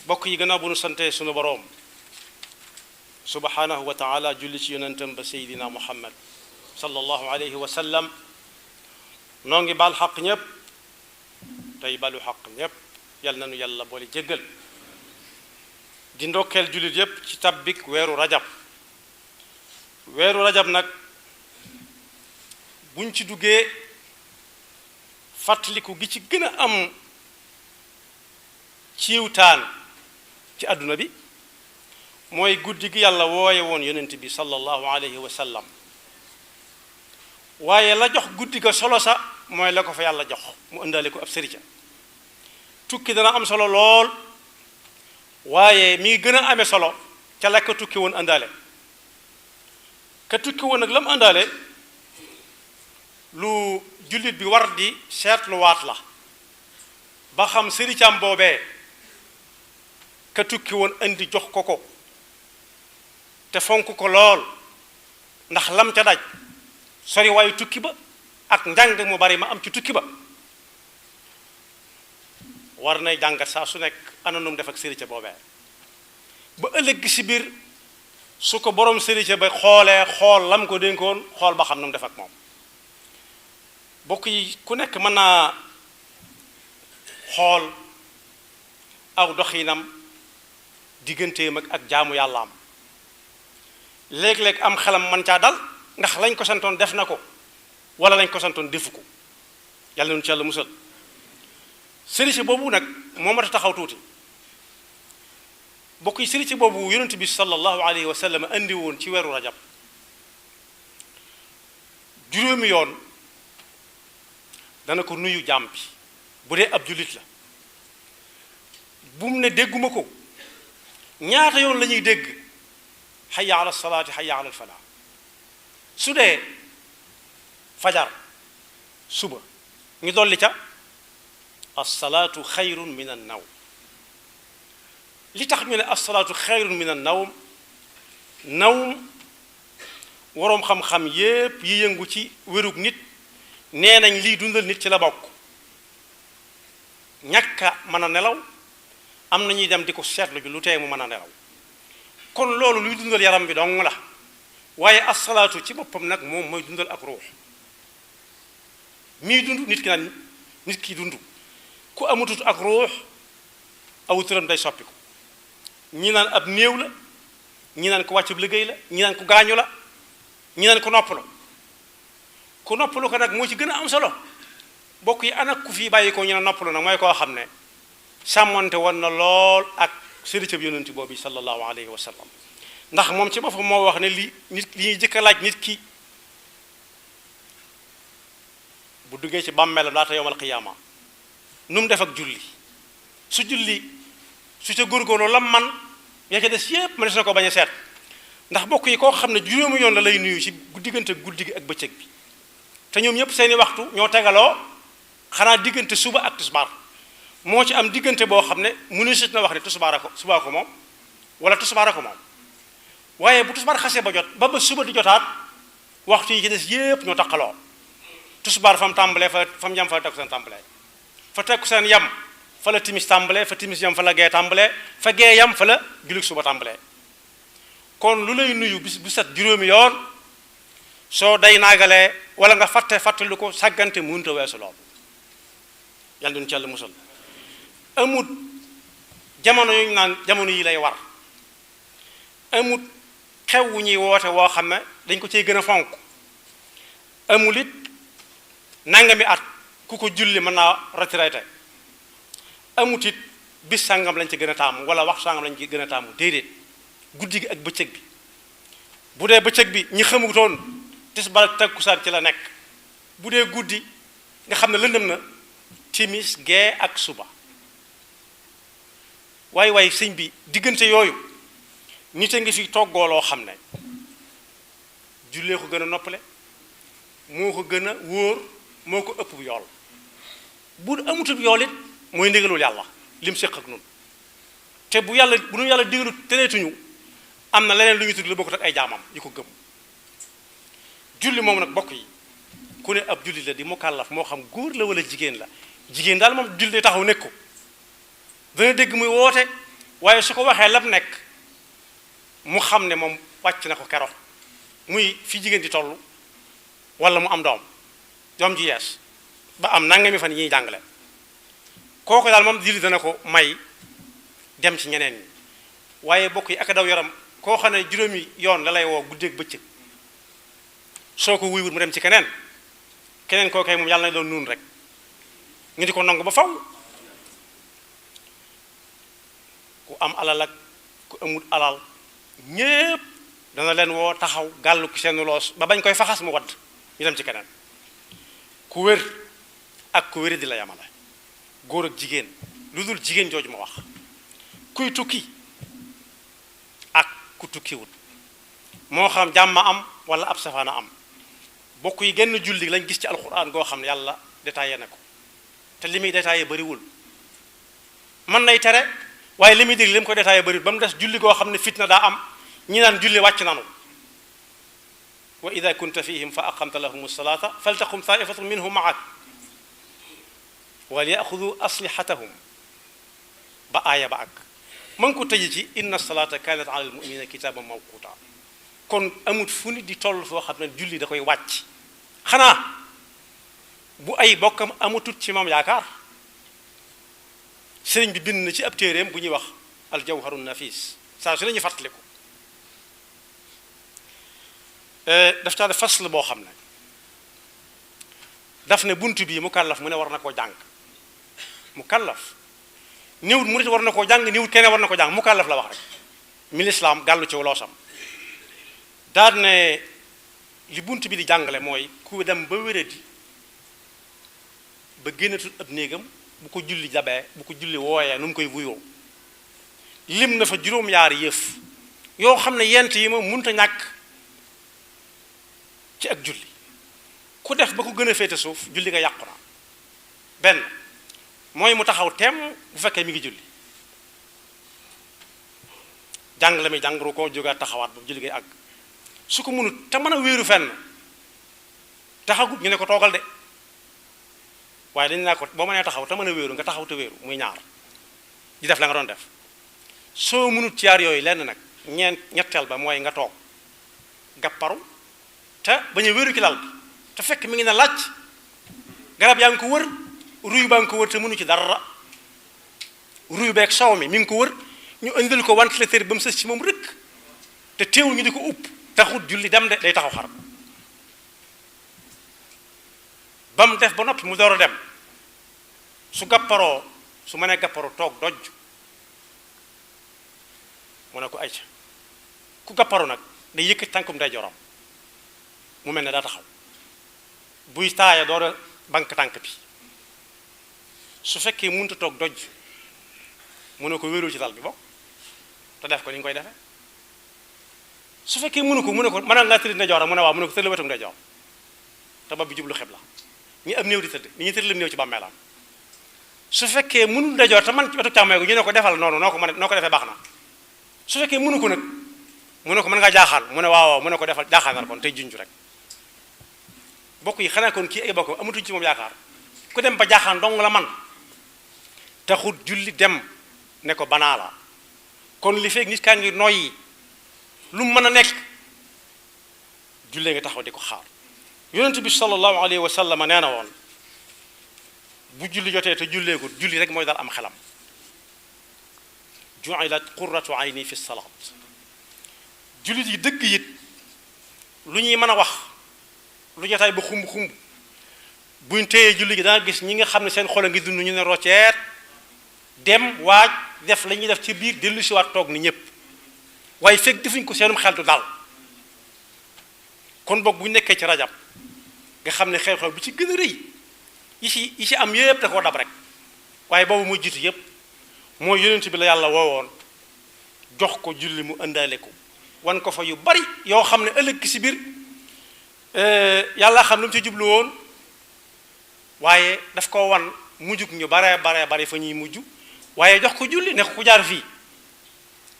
bokk yi gannaaw bu nu sante sunu boroom subhanahu wa taala julli ci yonentam ba seydina muhammad sallallahu alayhi wa sallam noo ngi baal xaq ñépp tey balu xaq ñépp yal na nu yàlla boole jéggal di ndokkeel jullit yépp ci tabbik weeru rajab nag buñ ci duggee fàttaliku gi ci gën a am ciwtaan ci àdduna bi mooy guddi gi yàlla wooye woon yonent bi sallallahu alayhi wa sallam waaye la jox guddi ga solo sa mooy la ko fa yàlla jox mu ëndaale ko ab sërica tukki dana am solo lool waaye mi ngi gën a amee solo ca la ko tukki woon àndaale ka tukki woon nag la mu àndaale lu jullit bi war di seetluwaat la ba xam sëricaam boobee ka tukki woon indi jox ko te fonk ko lool ndax lam ca daj sori waayu tukki ba ak njàng mu bari ma am ci tukki ba war nay jàngat saa su nekk ananum def ak sërica boobee ba ëllëg si biir su ko borom sërica ba xoolee xool lam ko dénkoon xool ba xam nu mu def ak moom bokk yi ku nekk mën naa xool aw doxinam digganteem ak jaamu yàlla am léeg-léeg am xelam man caa dal ndax lañ ko santoon def na ko wala lañ ko santoon defu ko yàlla nu ci yàlla musal sëriñ boobu nag moo mat a taxaw tuuti bokk yi sëriñ boobu yonent bi sallallahu alayhi wa sallam andi woon ci weeru rajab juróomi yoon dana ko nuyu jaam bi bu dee ab jullit la bu mu ne dégguma ko ñaata yoon la ñuy dégg hayya ala salaati hayya ala falaa su dee fajar suba ñu dolli ca assalaatu xayrun min an nawm li tax ñu ne assalaatu xayrun min an nawm waroom xam-xam yépp yi yëngu ci wérug nit nee nañ liy dundal nit ci la bokk ñàkka mën a nelaw am na ñuy dem di ko seetlu ji lu tee mu mën a nelaw kon loolu luy dundal yaram bi dong la waaye asalaatu ci boppam nag moom mooy dundal ak ruux mii dund nit ki dund ku amutut ak ruux aw turam day soppi ko ñi naan ab néew la ñi naan ko wàccub liggéey la ñi naan ko gaañu la ñi naan ko noppalu ko nag moo ci gën a am solo bokk yi ana ku fii bàyyi ko ñu ne noppalu nag mooy koo xam ne sàmmante woon na lool ak sëriñ bi yonent boobu sallallahu alayhi wa sallam ndax moom ci boppam moo wax ne li ñuy jëkk a laaj nit ki bu duggee ci bàmmeelam laata yowmal qiyaama nu mu def ak julli su ca góorgóorloo lam man yaa ca des yépp ma des na ko bañ a seet ndax bokk yi koo xam ne juróomi yoon la lay nuyu ci diggante guddi gi ak bëccëg bi te ñoom ñëpp seeni waxtu ñoo tegaloo xanaa diggante suba ak tisbaar moo ci am diggante boo xam ne mënu sit na wax ne tisbaar ko subaa ko moom wala tisbaar ko moom waaye bu tisbaar xasee ba jot ba suba di jotaat waxtu yi ci des yépp ñoo taqaloo tisbaar fa mu tàmbalee fa mu yam fa la takkusaan tàmbalee fa takkusaan yam fa la timis tàmbalee fa timis yam fa la gee tàmbalee fa gee yam fa la jullit suba tàmbalee kon lu lay nuyu bis bu set juróomi yoon soo day naagalee wala nga fàttali ko sàggante mënut a weesu lool yàlla duñu ci yàlla musal amut jamono yu ñu naan jamono yi lay war amut xew wu ñuy woote woo xam ne dañ ko cee gën a fonk amul it nangami at ku ko julli mën naa retraité amut it bis sàngam lañ ci gën a taamu wala wax sàngam lañ ci gën a taamu déedéet guddi gi ak bëccëg bi bu dee bëccëg bi ñi xamutoon tisbaar ak takkusaan ci la nekk bu dee guddi nga xam ne lëndëm na timis gee ak suba waaye sëñ bi diggante yooyu nit a ngi fi toggoo loo xam ne jullee ko gën a noppale moo ko gën a wóor moo ko ëpp yool bu amutub yool it mooy ndigalul yàlla lim séq ak nun te bu nu yàlla digalu tereetuñu am na leneen lu ñu tudd la bokkut ak ay jaamam yi ko gëm julli moom nag bokk yi ku ne ab julli la di mukallaf moo xam góor la wala jigéen la jigéen daal moom julli day taxaw nekk ko dana dégg muy woote waaye su ko waxee lam nekk mu xam ne moom wàcc na ko keroog muy fi jigéen di toll wala mu am doom ji yees ba am nangami fan yi ñuy jàngale kooku daal moom julli dana ko may dem ci ñeneen ñi waaye bokk yi ak daw yaram koo xam ne juróomi yoon la lay woo guddeeg bëccëg soo ko wuy wut mu dem ci keneen koo kay moom yàlla na doon nuun rek ñu di ko nangu ba faw ku am alal ak ku amul alal ñépp dana leen woo taxaw gàllu ki seen loos ba bañ koy faxas mu wadd ñu dem ci keneen ku wér ak ku wéri di la yamale góor ak jigéen lu dul jigéen jooju ma wax kuy tukki ak ku tukkiwut moo xam jàmm am wala ab safaana am bokk yi genn julli lañ gis ci alquran goo xam ne yàlla détaillé na ko te li muy détaillé bariwul mën nay tere waaye li muy dig li mu ko détaillé bariwul ba mu des julli goo xam ne fitna daa am ñi naan julli wàcc nanu wa ida kunta fihim fa aqamta lahum salata faltaqum taifatun minhum maak wal yaxudu aslihatahum ba aaya ba ak ma ngi ko tëji ci inna salata kanat ala al muminina kitaban mawquta kon amut fu nit di toll foo xam ne julli da koy wàcc xanaa bu ay bokkam amutut ci moom yaakaar sëriñ bi bind na ci ab téeréem bu ñuy wax aljawharu nafis saa su la ñuy fàttaliku daf caa def fasl boo xam ne daf ne bunt bii mu kàllaf mu ne war na koo jàng mu kàllaf niwut mu nit war na koo jàng niwut keneen war na ko jàng mu kàllaf la wax rek mi lislaam gàllu ci loosam daal ne li bunt bi di jàngale mooy ku dem ba wéradi ba génnatul ab néegam bu ko julli jabee bu ko julli wooyee nu mu koy wuyoo lim na fa juróom-yaari yëf yoo xam ne yent yi moom mënut a ñàkk ci ak julli ku def ba ko gën a féete suuf julli nga yàqu na benn mooy mu taxaw teem bu fekkee mi ngi julli jàng la muy jàngru ko jógaat taxawaat ba julli ngay àgg su ko mënut te mën a wéeru fenn taxagut ñu ne ko toogal de waaye dañ naa ko boo mënee taxaw te mën a wéeru nga taxaw te wéeru muy ñaar di def la nga doon def soo mënut ci yaar yooyu lenn nag ñetteel ba mooy nga toog gàpparu te bañ a wéeru ci lal bi te fekk mi ngi na laaj garab yaa ngi ko wër ruy baa ngi ko wër te mënu ci dara ruy beeg saw mi ngi ko wër ñu indil ko ventilateur ba mu sës ci moom rëkk te teewul ñu di ko upp taxut julli dem de day taxaw xar ba mu def ba noppi mu door a dem su gàpparoo su mënee gàpparoo toog dojj mu ne ko ayca ku gàpparoo nag day yëkkati tànkum day jorom mu mel ne daa taxaw buy taaya door a banque tànk bi su fekkee mënut a toog dojj mu ne ko wéerul ci lal bi bokk te def ko ni ñu koy defee su fekkee mënu ko mën ngaa tëdd ndeyjoor mu ne waaw mu ne ko tëdd wetum ndeyjoor te bopp bi jublu xibla ñi am néew di tëdd ni ñuy tëdd lam néew ci bàmmeelam su fekkee mënul ndeyjoor te man ci wetu càmmooy ñu ne ko defal noonu noo ko defee baax na su fekkee mënu ko nag mu ne ko mën ngaa jaaxaan mu ne waaw mu ne ko defal jaaxaanal kon tey junj rek bokk yi xanaa kon kii ay bokk amatuñ ci moom yaakaar ku dem ba jaaxaan dong la man taxut julli dem ne ko banaa la kon li fekk nit kaa ngi noyyi lu mu mën a nekk jullee nga taxaw di ko xaar yonent bi sallallahu alayhi wa sallam nee na woon bu julli jotee te julleekul julli rek mooy dal am xelam ju'ilat qurratu ayni fi salaat jullit yi dëgg it lu ñuy mën a wax lu jotaay ba xumb buñ téyee julli gi danga gis ñi nga xam ne seen xol a ngi dund ñu ne rocceet dem waaj def la ñuy def ci biir dellu si waat toog ni ñépp waaye fekk defuñ ko seenum xel du dal kon boog bu ñu nekkee ci rajab nga xam ne xew-xew bi ci gën a rëy yi ci am yépp da koo dab rek waaye boobu muy jiitu yépp mooy yonent bi la yàlla woowoon jox ko julli mu ëndaale ko wan ko fa yu bari yoo xam ne ëllëg ki si biir yàlla xam lu mu ci jublu woon waaye daf ko wan mujjug ñu bare fa ñuy mujj waaye jox ko julli ne ko ku jaar fii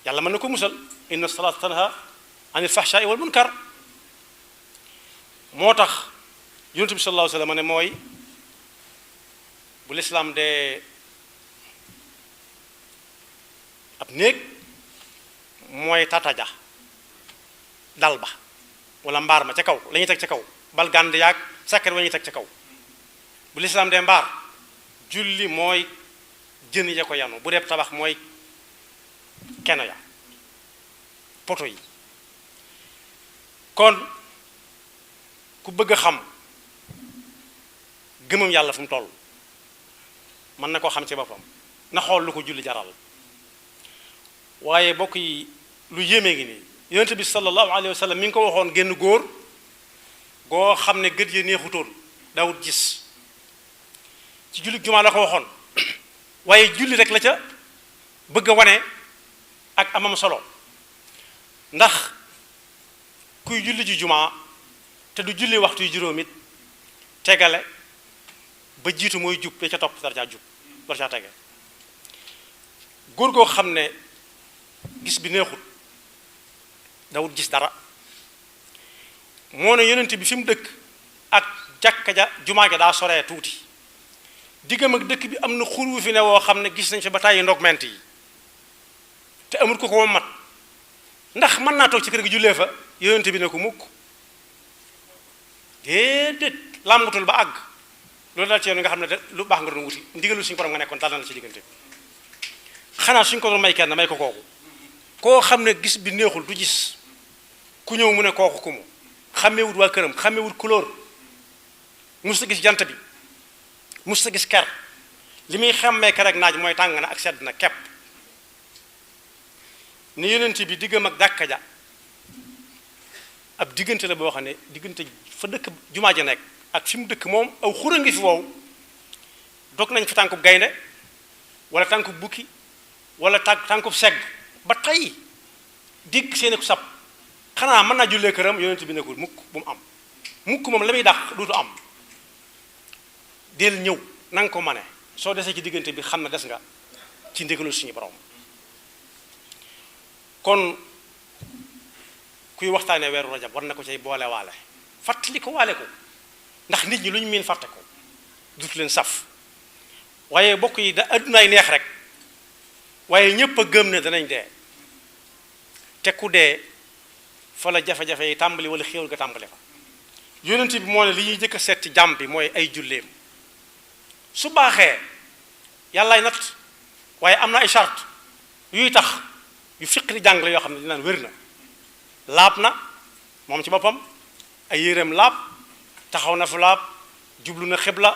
yàlla mën na ko musal inna salaata tanha anil fahshaai wal munkar moo tax yonent bi sallallahu alayhi wa sallam ne mooy bu lislaam de ab néeg mooy tataja dal ba wala mbaar ma ca kaw la ñuy teg ca kaw bal gànd yaag sakket wa ñuy teg ca kaw bu lislaam dee mbaar julli mooy jën ya ko yanu bu dee tabax mooy keno ya poto yi kon ku bëgg a xam gëmam yàlla fu mu toll mën na koo xam ci boppam na xool lu ko julli jaral waaye bokk yi lu yéeme ngi nii yonent bi sallallahu alayhi wa sallam mi ngi ko waxoon génn góor goo xam ne gët yi neexutoon daawut gis ci julli jumaa la ko waxoon waaye julli rek la ca bëgg a wane ak amam solo ndax kuy julli ji jumaa te du julli waxtu yu juróom it tegale ba jiitu mooy jub da ca topp dara caa jub dara caa tege góor goo xam ne gis bi neexut dawut gis dara moo ne yonent bi fi mu dëkk ak jàkka ja jumaa ja daa soree tuuti diggam ak dëkk bi am na xur wu fi ne woo xam ne gis nañ fi ba tàyyi ndogment yi te amul ko ko mat ndax mën naa toog ci kër gi jullee fa yonent bi ne ko mukk déedéet làmbutul ba àgg loolu daal ci yoon nga xam ne lu baax nga doon wuti ndigalu suñu borom nga nekkoon dal na la ci diggante xanaa suñ ko doon may kenn may ko kooku koo xam ne gis bi neexul du gis ku ñëw mu ne kooku ku mu xàmmeewut waa këram xàmmeewut couleur musta gis jant bi musta gis ker li muy xàmmee ker ak naaj mooy tàng na ak sedd na kepp ni yonent bi diggam ak dàkka ja ab diggante la boo xam ne diggante fa dëkk jumaa ja nekk ak fi mu dëkk moom aw xura ngi fi wow dog nañ fi tànkub gaynde wala tànkub bukki wala tànkub segg ba tey digg seeni ku sab xanaa mën naa jullee këram yonent bi nekkul mukk bu mu am mukk moom la muy dàq duutu am del ñëw na nga ko mane soo desee ci diggante bi xam ne des nga ci ndigalu suñu borom kon kuy waxtaanee weeru rajab war na ko cay boole waale fàttali ko waale ko ndax nit ñi lu ñu miin fàtte ko dutu leen saf waaye bokk yi da addunaay neex rek waaye ñépp a gëm ne danañ dee te ku dee fa la jafe-jafe yi tàmbali wala xéewal ga tàmbali fa yonent bi moo ne li ñuy jëkk a seet ci jàmm bi mooy ay julleem su baaxee yàllaay natt waaye am na ay charte yuy tax yu fiq di jàngale yoo xam ne dinaan wér na laab na moom ci boppam ay yéreem laab taxaw na fu laab jublu na xibla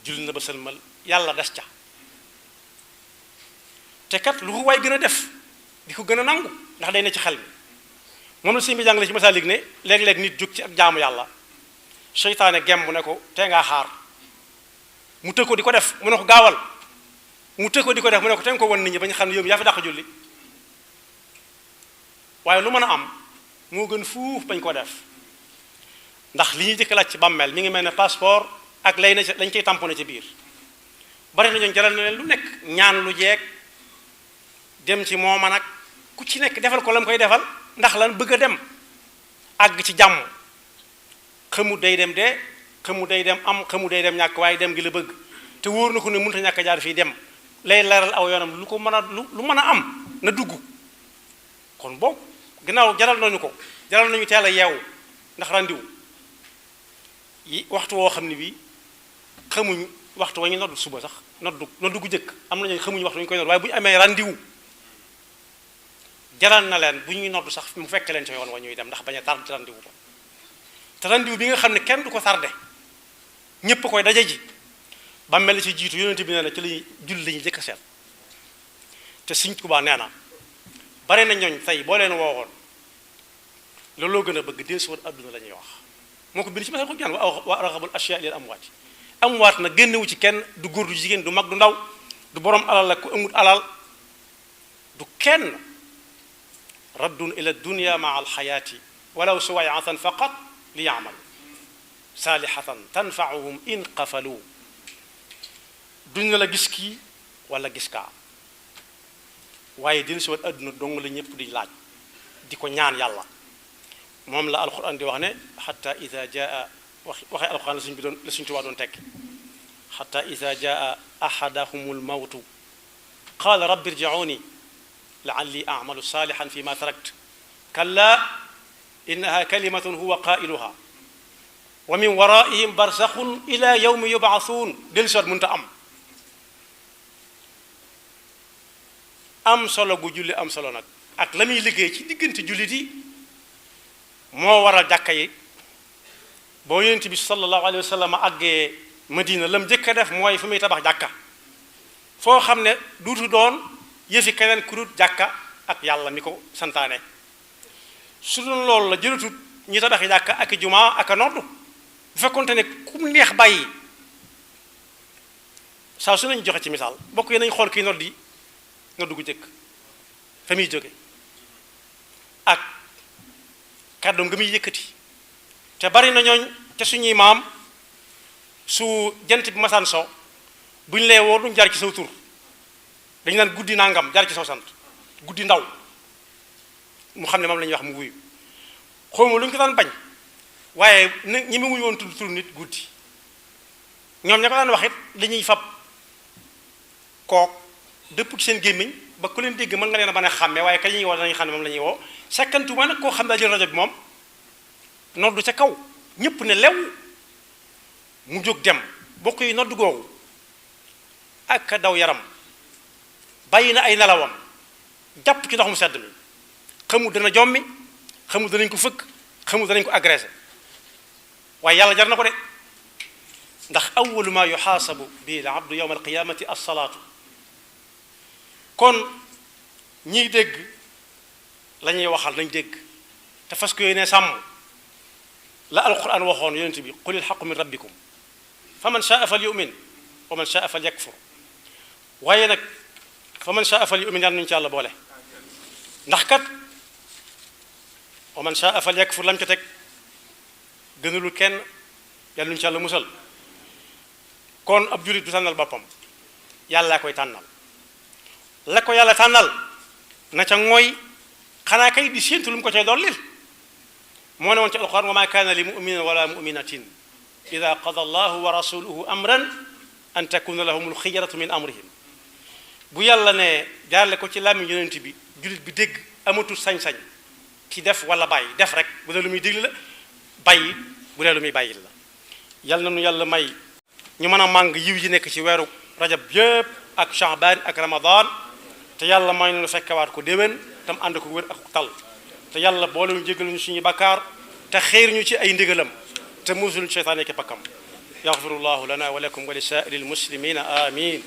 julli na ba sëlmal yàlla des ca te kat lu ko waay gën a def di ko gën a nangu ndax day ne ci xel mi moom la sëñ bi jàngale ci Masaalik ne léeg-léeg nit jóg ci ak jaamu yàlla seytaane gemb ne ko tee ngaa xaar mu tëg ko di ko def mu ne ko gaawal mu tëg ko di ko def mu ne ko te nga ko wan nit ñi ba ñu xam ne yow yaa fi dàq julli waaye lu mën a am moo gën fuuf bañ ko def ndax li ñuy jëkk laaj ci bàmmeel mi ngi mel ne passeport ak lay na lañ koy tamponné ci biir bari na ñoon jaral na leen lu nekk ñaan lu jeeg dem ci mooma nag ku ci nekk defal ko la mu koy defal ndax lan bëgg a dem àgg ci jàmm xamu day dem dee xamu day dem am xamu day dem ñàkk waaye dem gi la bëgg te wóor na ko ne mënut a ñàkk jaar fii dem lay leeral aw yoonam lu ko mën a lu mën a am na dugg kon boobu gannaaw jaral nañu ko jaral nañu teel a yeewu ndax randiwu yi waxtu woo xam ne bii xamuñ waxtu wa ñu noddu suba sax noddu gu jëkk am nañu xamuñu waxtu wa ñu koy noddu waaye bu ñu amee randiwu jaral na leen bu ñuy noddu sax mu fekk leen ci yoon wa ñuy dem ndax bañ a tardé randiwu ba te randiwu bi nga xam ne kenn du ko tardé ñépp koy daje ji ba mel ci jiitu yonent bi nee na ci lañuy julli lañuy jëkk a seet te Sëñ Tuubaa nee na bare na ñooñ tey boo leen woowoon looloo gën a bëgg dee si war adduna la ñuy wax moo ko bind ci masal ko ñaan wa raxabul ashyaa lil amwaat na génnewu ci kenn du góor du jigéen du mag du ndaw du borom alal la ku amut alal du kenn raddun ila dunya maa alxayaati walaw suwayatan faqat li yaamal saalihatan tanfauhum in qafalu duñ na la gis kii wala gis kaa waaye dina si wat adduna dong la ñëpp di laaj di ko ñaan yàlla moom la alquran di wax ne xata ida jaa waxee alquran la suñ bi doon la suñ tubaa doon tekki xata ida jaa ahadahumul mawtu qaala rabbi irji'uuni la'allii a'malu saalihan fi ma tarakt kallaa innaha kalimatun huwa qaa'iluha wa min waraa'ihim barzakhun ila yawmi yub'athuun dellu soot mënta am solo gu julli am solo nag ak la muy liggéey ci diggante jullit yi moo waral jàkka yi boo yonent bi sallallahu alayhi wa sallam àggee Madina lam jëkk a def mooy fu muy tabax jàkka foo xam ne duutu doon yëfi keneen ku dul jàkka ak yàlla mi ko santaane su doon loolu la jëlatut ñi tabaxi jàkka ak jumaa ak a noddu bu fekkonte ne ku neex bàyyi saa su nañ joxe ci misaal bokk yi nañ xool kii noddi noddu gu jëkk fa muy jóge ak kàddoom nga muy yëkkati te bari na ñooñ te suñuy maam su jant bi masaan so bu ñu lee woo duñ jaar ci saw tur dañu naan guddi nangam jaar ci saw sant guddi ndaw mu xam ne moom la ñuy wax mu wuyu xawma lu ñu ko daan bañ waaye ñi mu wuyu woon tudd tur nit guddi ñoom ña ko daan wax it dañuy fab kook dëpp ci seen gémmiñ ba ku leen dégg mën nga leen a mën a xàmme waaye ka ñuy woo danañ xam ne moom la ñuy woo sekkantuma nag koo xam daa jël rajo bi moom noddu ca kaw ñëpp ne lew mu jóg dem bokk yi noddu googu ak daw yaram bàyyi na ay nelawam jàpp ci ndox mu sedd mi xamul dana jommi xamul danañ ko fëkk xamul danañ ko agressé waaye yàlla jar na ko de ndax awwalu ma yuxaasabu bi al abdu yawma alqiyamati alsalaatu kon ñiy dégg la ñuy waxal nañ dégg te fas ko yéene sàmm la alquran waxoon yonent bi qulil xaqu min rabbikum fa man shaa fal yumin wa man shaa fal yakfur waaye nag fa man shaa fal yumin yàlla nañu ci yàlla boole ndax kat wa man shaa fal yakfur lam ca teg gënalul kenn yàlla nañu ci yàlla musal kon ab julit du tànnal boppam yàllaa koy tànnal la ko yàlla tànnal na ca mooy xanaa kay di séentu lu mu ko cay dollil moo ne woon ci alquran wa ma kaana li muminin wala muminatin ida qada allahu wa rasuluhu amran an takuna lahum alxiyaratu min amrihim bu yàlla ne jaarle ko ci làmmiñ yonent bi jullit bi dégg amatul sañ-sañ ci def wala bàyyi def rek bu dee lu muy digli la bàyyi bu dee lu muy bàyyi la yàlla na nu yàlla may ñu mën a màng yiw yi nekk ci weeru rajab yépp ak sha'ban ak ramadan te yàlla may nu fekkewaat ko déwén tam ànd ko wér ak tal te yàlla boole ñu jégal ñu suñuy bakkaar te xeer ñu ci ay ndigalam te musul ñu seytaane ki pakkam yaxfirullahu lana wa lakum wa li saa'iril muslimina amin